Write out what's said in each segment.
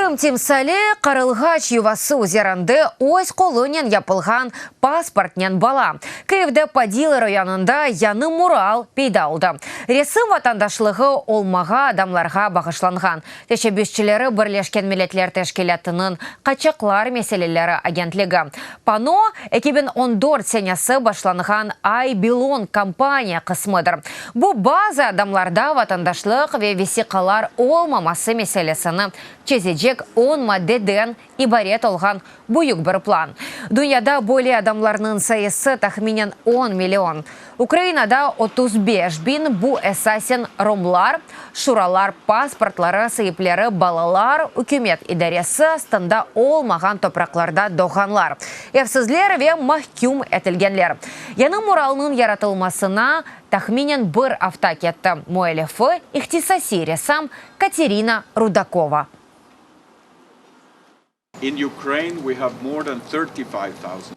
Qırım timsali Qarılğaç yuvası üzerinde öz qolunen yapılğan pasportnen bala. Kyivde Podil rayonında yañı mural peyda oldı. Resim vatandaşlığı olmağa adamlarğa bağışlanğan. Teşebbüsçileri Birleşken Milletler Teşkilâtınıñ Qaçaqlar meseleleri agentligi. Pano, 2014 senesi başlanğan I Belong kampaniya qısmıdır. Bu, bazı adamlarda vatandaşlıq ve vesiqalar olmaması meselesini çezecek on maddeden ibaret olğan büyük bir plan. Dünyada böyle adamlarnıñ sayısı tahminen on million. Ukrainada 35 biñ, bu esasen romlar, şuralar pasportları saipleri, balalar, ükümet idaresi astında olmağan topraqlarda doğğanlar, evsizler ve mahküm etilgenler. Yañı muralnıñ yaratılmasına tahminen bir afta ketti, müellifi, ihtisasiy ressam Katerina Rudakova.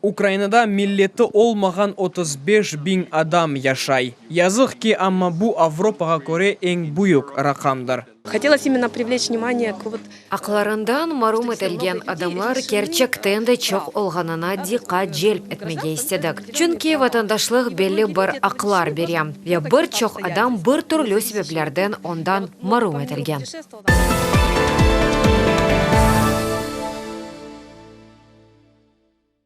Ukrainada milleti olmağan 35 biñ adam yaşay. Yazıq ki, amma bu Avropağa köre eñ büyük raqamdır. Хотелось именно привлечь внимание к вот Aqlarından marum etilgen adamlar kerçekten de çoq olğanına diqqat celp etmege istedik. Çünki vatandaşlıq belli bir aqlar bere ve bir çoq adam bir türlü sebeplerden ondan marum etilgen.